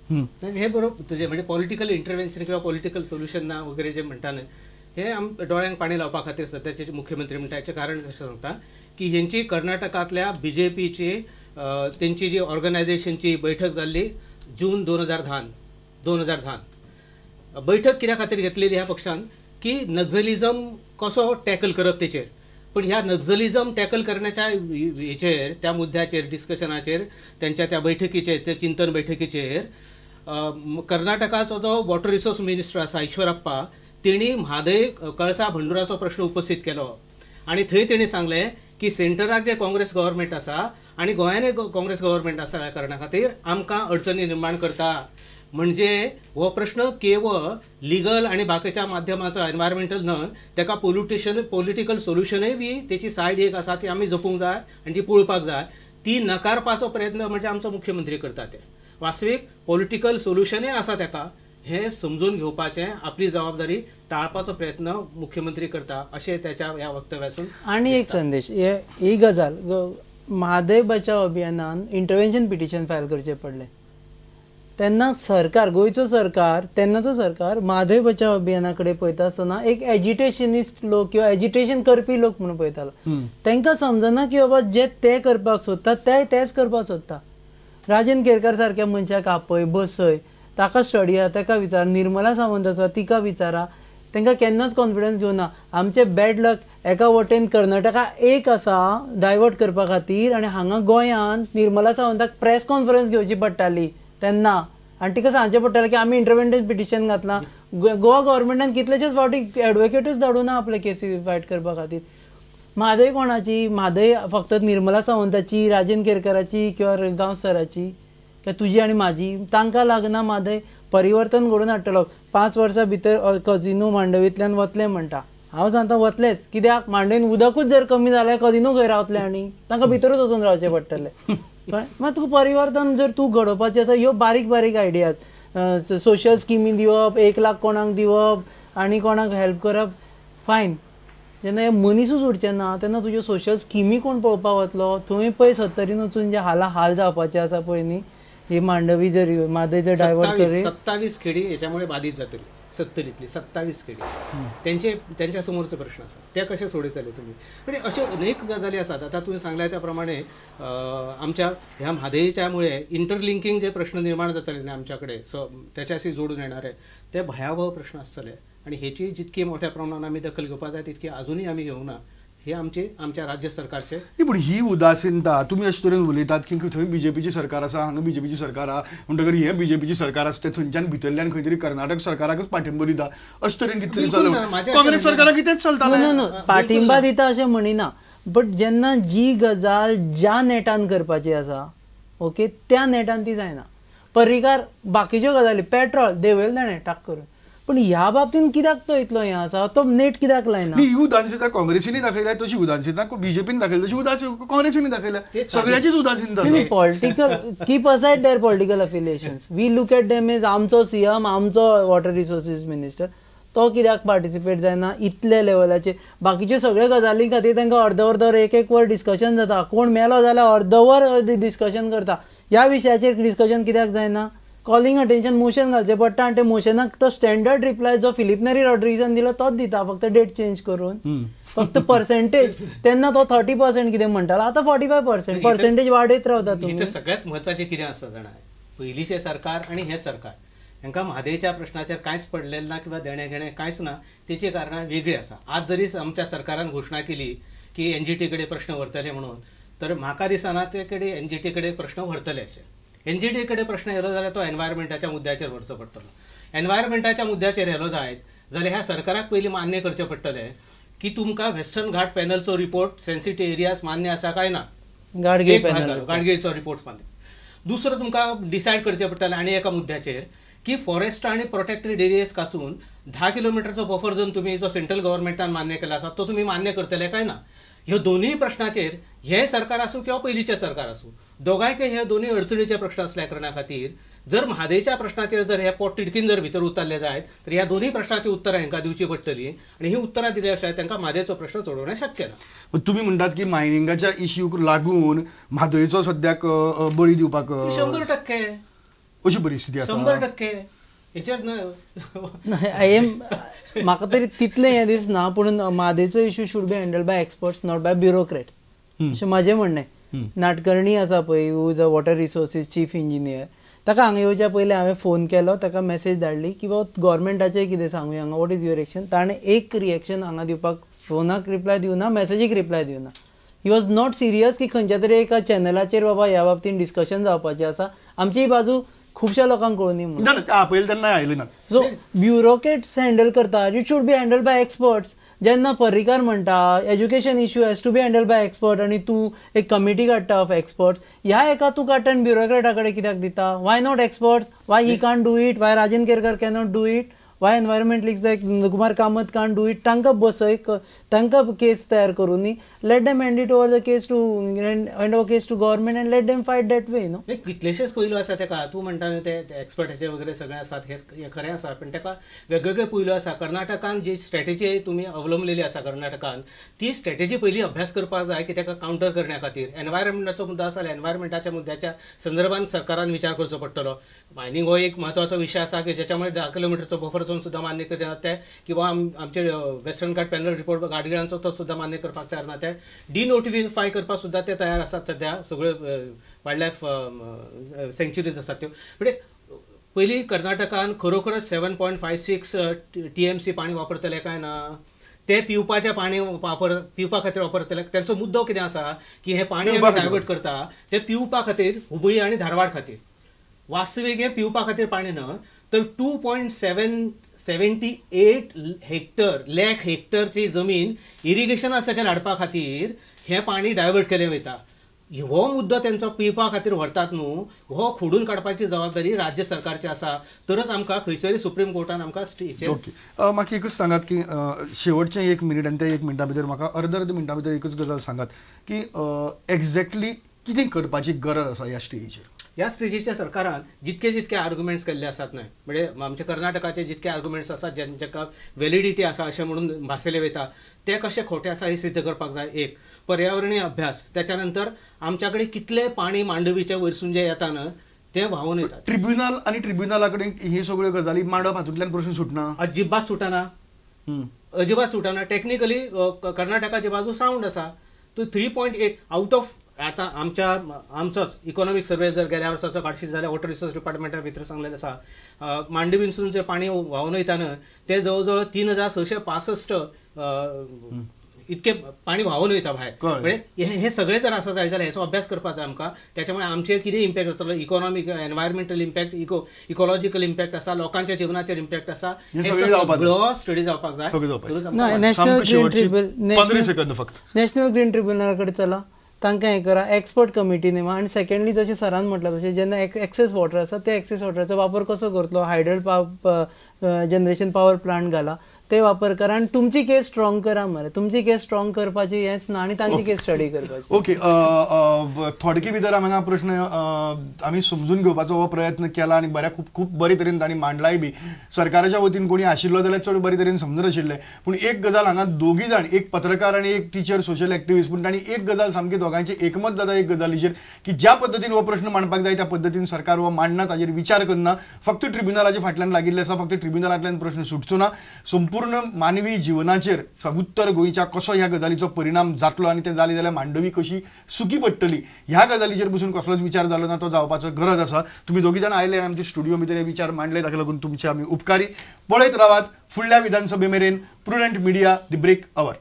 हे बरोबर तुजें, म्हणजे पॉलिटिकल इंटरव्हेन्शन किंवा पॉलिटिकल सोल्युशन ना वगैरे जे म्हणटा न्हय, हे आम डोळ्यांक पाणी लावपा खातीर सध्याचे मुख्यमंत्री म्हणटा. हाचें कारण अशें सांगता की हेंची कर्नाटकांतल्या बीजेपीची तेंची जी ऑर्गनायझेशनची बैठक जाल्ली जून 2010 बैठक कित्या खातीर घेतलेली ह्या पक्षान की नक्सलिझम कसो टॅकल करप तेचेर. पण ह्या नक्सलिझम टॅकल करण्याच्या हेचेर त्या मुद्द्याचेर डिस्कशनाचेर त्यांच्या त्या बैठकीचेर त्या चिंतन बैठकीचेर कर्नाटकाचो जो वॉटर रिसोर्स मिनिस्टर आसा ईश्वरप्पा तेणी म्हादय कळसा भंडुराचो प्रश्न उपस्थित केलो आनी थंय तेणी सांगलें की सेंटराक जे काँग्रेस गव्हर्मेंट आसा आनी गोंयानूय काँग्रेस गव्हर्मेंट आसा ह्या कारणा खातीर आमकां अडचणी निर्माण करता. म्हणजे हो प्रश्न केवळ लिगल आनी बाकीच्या माध्यमाचो एनवायरमेंटल न्हय, ताका पॉलिटिकल सोल्युशनूय बी तेची सायड एक आसा ती आमी जपूंक जाय आनी ती पळोवपाक जाय. ती नकारपाचो प्रयत्न म्हणजे आमचो मुख्यमंत्री करता. ते वास्तवीक पॉलिटिकल सोल्युशनूय आसा ताका, हें समजून घेवपाचें आपली जबाबदारी टाळपाचो प्रयत्न मुख्यमंत्री करता अशें त्याच्या ह्या वक्तव्यासून. आनी एक संदेश, ही गजाल म्हादय बचाव अभियानान इंटरव्हेन्शन पिटिशन फायल करचें पडलें तेन्ना सरकार, गोंयचो सरकार, तेन्नाचो सरकार म्हादय बचाव अभियाना कडेन पळयता आसतना एक एजिटेशनिस्ट लोक किंवा एजिटेशन करपी लोक म्हणून पळयतालो. तांकां समजना की बाबा जे ते करपाक सोदता ते तेच करपाक सोदता. राजन केरकर सारक्या मनशाक आपय, बसय, ताका स्टडी आहा ताका विचार, निर्मला सावंत आसा तिका विचारा, तांकां केन्नाच कॉन्फिडन्स घेवना. आमचे बॅड लक एका वटेन कर्नाटका एक आसा डायवर्ट करपा खातीर आनी हांगा गोंयांत निर्मला सावंताक प्रेस कॉन्फरन्स घेवची पडटाली तेन्ना आनी तिका सांगचें पडटालें की आमी इंटरव्हेन्शन पिटिशन घातलां. गोवा गव्हर्मेंटान कितलेशेच फावटी एडवोकेटूच धाडूना आपले केसी फायट करपा खातीर. म्हादय कोणाची? म्हादय फक्त निर्मला सावंताची, राजन केरकराची किंवा गांवस सराची काय तुजी आनी म्हाजी? तांकां लागना म्हादय. परिवर्तन घडोवन हाडटलो 5 वर्सां भितर कजिनो मांडवींतल्यान वतले म्हणटा. हांव सांगता वतलेच, कित्याक मांडवीन उदकूच जर कमी जाल्यार कजिनो खंय रावतले आनी तांकां भितरूच वचून रावचें पडटलें. मागीर तुका परिवर्तन जर तूं घडोवपाचें आसा, ह्यो बारीक बारीक आयडियाज, सोशल स्किमी दिवप, 1 लाख कोणाक दिवप आनी कोणाक हेल्प करप, फायन. जेन्ना हे मनीसूच उरचे ना तेन्ना तुज्यो सोशल स्किमी कोण पळोवपाक वतलो? थंय पळय सत्तरीन वचून जे हाला हाल जावपाचे आसा पळय न्ही, ही मांडवी जर म्हादय जर डायवर्ट करी 27 खेडी हेच्यामुळे बाधित जातली. सत्तरीतली 27 खेडी त्यांचे त्यांच्या समोरचो प्रश्न आसा, ते कशे सोडयतले तुमी? आनी अश्यो अनेक गजाली आसात. आतां तुवें सांगल्या त्या प्रमाणे आमच्या ह्या म्हादयच्या मुळे इंटरलिंकींग जे प्रश्न निर्माण जातले न्ही आमच्या कडेन, सो त्याच्याशी जोडून येणारे ते भयावह प्रश्न आसतले आनी हेची जितकी मोठ्या प्रमाणात आमी दखल घेवपाक जाय तितकी आजुनूय आमी घेवना. हे आमचे आमच्या राज्य सरकारचे. पूण ही उदासीनता तुमी अशे तरेन उलयतात की थंय बीजेपीची सरकार आसा, हांगा बीजेपीची सरकार आहा, म्हणटकर हें बीजेपीची सरकार आसा तें थंयच्यान भितरल्यान खंय तरी कर्नाटक सरकाराकच पाठिंबो दिता अशे तरेन कितें तरी चलता. काँग्रेस सरकाराक कितेंच चलता न्हू, पाठिंबा दिता अशें म्हणिना, बट जेन्ना जी गजाल ज्या नेटान करपाची आसा ओके त्या नेटान ती जायना. पर्रीकार बाकीच्यो गजाली पेट्रोल देंवयलें ताणें टाक करून, पण ह्या बाबतीन कित्याक तो इतलो हें आसा, तो नेट कित्याक लायना? ही उदासीनता काँग्रेसीनी दाखयल्या तशी उदासीनता बीजेपीन दाखयली तशी उदासीन काँग्रेसीनी दाखयल्या, सगळ्याचीच उदासीनता. Political keep aside their political affiliations, we look at them as आमचो सीएम, आमचो वॉटर रिसोर्सीस मिनिस्टर, तो कित्याक पार्टिसिपेट जायना इतल्या लेवलाचेर? बाकीच्यो सगळ्यो गजाली खातीर तांकां अर्द अर्द एक एक वर डिस्कशन जाता, कोण मेलो जाल्यार अर्द वर डिस्कशन करता, ह्या विशयाचेर डिस्कशन कित्याक जायना? कॉलिंग अटेन्शन मोशन घालचें पडटा आनी ते मोशनाक तो स्टँडर्ड रिप्लाय जो फिलीप नेरी रॉड्रिगीसान दिलो तोच दिता, फक्त डेट चेंज करून, फक्त पर्सेंटेज. तेन्ना तो 30% कितें म्हणटालो, आतां 45% पर्सेंटेज वाडयत रावता. तुमी सगळ्यात म्हत्वाचें कितें आसा जाणा, पयलींचें सरकार आनी हें सरकार हांकां म्हादयच्या प्रश्नाचेर कांयच पडलेलें ना किंवा देणें घेणें कांयच ना, तेची कारणां वेगळीं आसा. आज जरी आमच्या सरकारान घोशणा केली की एनजीटी कडेन प्रश्न व्हरतले म्हणून, तर म्हाका दिसना ते कडेन एनजीटी कडेन प्रश्न व्हरतले अशें. एनजीटी कडेन प्रश्न येयलो जाल्यार तो एनवायरमेंटाच्या मुद्द्याचेर व्हरचो पडटलो. एनवायरमेंटाच्या मुद्द्याचेर येयलो जायत जाल्यार ह्या सरकाराक पयलीं मान्य करचें पडटलें की तुमकां वेस्टर्न घाट पॅनलचो रिपोर्ट सेन्सिटीव एरियाज मान्य आसा काय ना, गाडगेचो रिपोर्ट मान्य. दुसरो तुमकां डिसायड करचें पडटलें आनी एका मुद्द्याचेर की फॉरेस्ट आनी प्रोटेक्टेड एरियाज पासून 10 किलोमिटरचो बफर झोन तुमी जो सेंट्रल गव्हर्मेंटान मान्य केला आसा तो तुमी मान्य करतले काय ना. ह्यो दोनूय प्रश्नाचेर हें सरकार आसूं किंवा पयलींचें सरकार आसूं, दोगांयकय हे दोनूय अडचणीचे प्रश्न आसल्या कारणा खातीर जर म्हादयच्या प्रश्नाचेर जर हे पोट तिडकीन जर भितर उतरले जायत तर ह्या दोनूय प्रश्नाची उत्तरां हांकां दिवची पडटली आनी ही उत्तरां दिल्या शिवाय तांकां म्हादयचो प्रश्न सोडोवणें शक्य ना. तुमी म्हणटात की मायनिंगाच्या इश्यूक लागून म्हादयचो सद्याक बळी दिवपाक 100%. अशी परिस्थिती आसा. 100% हेचेर I am म्हाका तरी तितलें हें दिसना, पूण म्हादयचो issue should be handled by experts not by bureaucrats अशें म्हाजें म्हणणें. नाटकर्णी आसा पळय, who is a water resources chief engineer, ताका हांगा येवच्या पयलीं हांवें फोन केलो, ताका मॅसेज धाडली की बाबा गव्हर्मेंटाचें कितें सांगूया हांगा, what is your action. ताणें एक रिएक्शन हांगा दिवपाक फोनाक रिप्लाय दिवना, मॅसेजीक रिप्लाय दिवना. He was not serious की खंयच्या तरी एका चॅनलाचेर बाबा ह्या बाबतीन डिस्कशन जावपाचें आसा, आमची बाजू खुबश्या लोकांक कळुनी म्हणून आपयलें तेन्ना आयले ना. सो ब्युरोक्रेट्स हँडल करता, it should be handled by experts. जेन्ना पर्रीकार म्हणटा education issue has to be handled by expert आनी तूं एक कमिटी काडटा ऑफ एक्सपर्ट्स, ह्या एका तूं काडटा आनी ब्युरोक्रेटा कडेन कित्याक दिता? Why not experts? Why he can't do it? Why Rajan Kerkar cannot do it? Why environment leagues like Kumar Kamat can't do it? तांकां बसय, तांकां केस तयार करूनी, let them hand it over the case to hand over case to government and let them fight that way न्हू. कितलेशेच पैलू आसा तेका, तूं म्हणटा न्हू ते एक्सपर्टाचे वगैरे सगळे आसात, हे खरें आसा, पण तेका वेगवेगळे पैलू आसा. कर्नाटकान जी स्ट्रॅटेजी तुमी अवलंबलेली आसा कर्नाटकान, ती स्ट्रॅटेजी पयली अभ्यास करपाक जाय की तेका कावंटर करण्या खातीर. एनवायरमेंटाचो मुद्दो आसा जाल्यार एनवायरमेंटाच्या मुद्द्याच्या संदर्भात सरकारान विचार करचो पडटलो. मायनींग हो एक म्हत्वाचो विशय आसा की ज्याच्यामुळे 10 किलोमिटरचो बफर झोन सुद्दां मान्य करिना ते, किंवा आमचे वेस्टर्न घाट पॅनल रिपोर्ट गाडगिळांचो तो सुद्दां मान्य करपाक तयार ना ते, डिनोटिफाय करपाक सुद्दां ते तयार आसात सद्या सगळ्यो वायल्ड लायफ सँक्च्युरीज आसात त्यो. म्हणजे पयलीं कर्नाटकान खरोखरच 7.56 TMC पाणी वापरतले काय ना, ते पिवपाचें पाणी पिवपा खातीर वापरतले. तेंचो मुद्दो कितें आसा की हें पाणी आमी डायवर्ट करता तें पिवपा खातीर हुबळी आनी धारवाड खातीर, वास्तवीक हें पिवपा खातीर पाणी न्हय तर 2.778 हेक्टर लॅक हेक्टरची जमीन इरिगेशना सकयल हाडपा खातीर हें पाणी डायवर्ट केलें वयता. हो मुद्दो तेंचो पिवपा खातीर व्हरतात न्हू, हो खोडून काडपाची जबाबदारी राज्य सरकारची आसा, तरच आमकां खंयसरी सुप्रीम कोर्टान आमकां स्टेचेर. ओके, म्हाका एकूच सांगात की शेवटचें 1 मिनीट आनी त्या 1 मिनटा भितर म्हाका अर्द अर्द मिनटा भितर एकूच गजाल सांगात की एक्झॅक्टली कितें करपाची गरज आसा ह्या स्टेजीचेर. ह्या स्टेजीच्या सरकारान जितके जितके आर्ग्युमेंट्स केल्ले आसात न्हय, म्हणजे आमच्या कर्नाटकाचे जितके आर्ग्युमेंट्स आसात जांकां व्हॅलिडिटी आसा अशें म्हणून भासयले वयता ते कशे खोटे आसा हे सिद्ध करपाक जाय. एक पर्यावरणीय अभ्यास, त्याच्या नंतर आमच्या कडेन कितलें पाणी मांडवीच्या वयरसून जें येता न्हय तें व्हांवून येता. ट्रिब्युनल आनी ट्रिब्युनला कडेन हे सगळ्यो गजाली मांडप हातूंतल्यान प्रश्न सुटना, अजिबात सुटना, अजिबात सुटना. टॅक्निकली कर्नाटकाची बाजू सावंड आसा, तूं 3.8 आउट ऑफ आतां आमच्या आमचोच इकॉनॉमीक सर्वे जर गेल्या वर्साचो काडशीत जाल्यार वॉटर रिसोर्स डिपार्टमेंटा भितर सांगलेलें आसा, मांडवींतसून जें पाणी व्हांवून वयता न्हय तें जवळ जवळ 3665 इतकें पाणी व्हांवून वयता भायर. म्हणजे हे सगळें जर आसा जाय जाल्यार हेचो अभ्यास करपाक जाय आमकां. त्याच्यामुळे आमचेर कितें इम्पॅक्ट जातलो, economic, environmental impact, ecological impact आसा, लोकांच्या जिवनाचेर इम्पॅक्ट आसा, हे सगळो स्टडी जावपाक जाय. नॅशनल ग्रीन ट्रिब्युनला कडेन चला, तांकां हें करा, एक्सपर्ट कमिटी नेमा. आनी सेकंडली जशें सरान म्हटलां तशें जेन्ना एक्सेस वॉटर आसा त्या एक्सेस वॉटराचो वापर कसो करतलो, हायड्रल जनरेशन पावर प्लांट घाला, ते वापर करा आनी तुमची केस स्ट्रॉंग करा मरे. तुमची केस स्ट्रॉंग करपाची हेंच ना आनी तांची केस स्टडी करपाची. ओके, थोडके भितर हांगा प्रश्न आमी समजून घेवपाचो हो प्रयत्न केला आनी बऱ्या खूब खूब बरे तरेन तांणी मांडलाय बी. सरकाराच्या वतीन कोणी आशिल्लो जाल्यार चड बरे तरेन समजनाशिल्लें, पूण एक गजाल हांगा दोगी जाण, एक पत्रकार आनी एक टिचर सोशल एक्टिविस्ट, पूण तांणी एक गजाल सामकी दोगांयचें एकमत जाता एक गजालीचेर की ज्या पद्दतीन हो प्रश्न मांडपाक जाय त्या पद्दतीन सरकार हो मांडना, ताजेर विचार करना, फक्त ट्रिब्युनलाच्या फाटल्यान लागिल्लें आसा, फक्त ट्रिब्युनलांतल्यान प्रश्न सुटचो ना. संपूर्ण मानवी जीवनाचेर उत्तर गोंयच्या कसो ह्या गजालीचो परिणाम जातलो आनी तें जालें जाल्यार मांडवी कशी सुकी पडटली ह्या गजालीचेर बसून कसलोच विचार जालो ना, तो जावपाचो गरज आसा. तुमी दोगी जाण आयले आनी आमच्या स्टुडियो भितर हे विचार मांडले, ताका लागून तुमचे आमी उपकारी. पळयत रावात फुडल्या विधानसभे मेरेन Prudent Media, the break hour.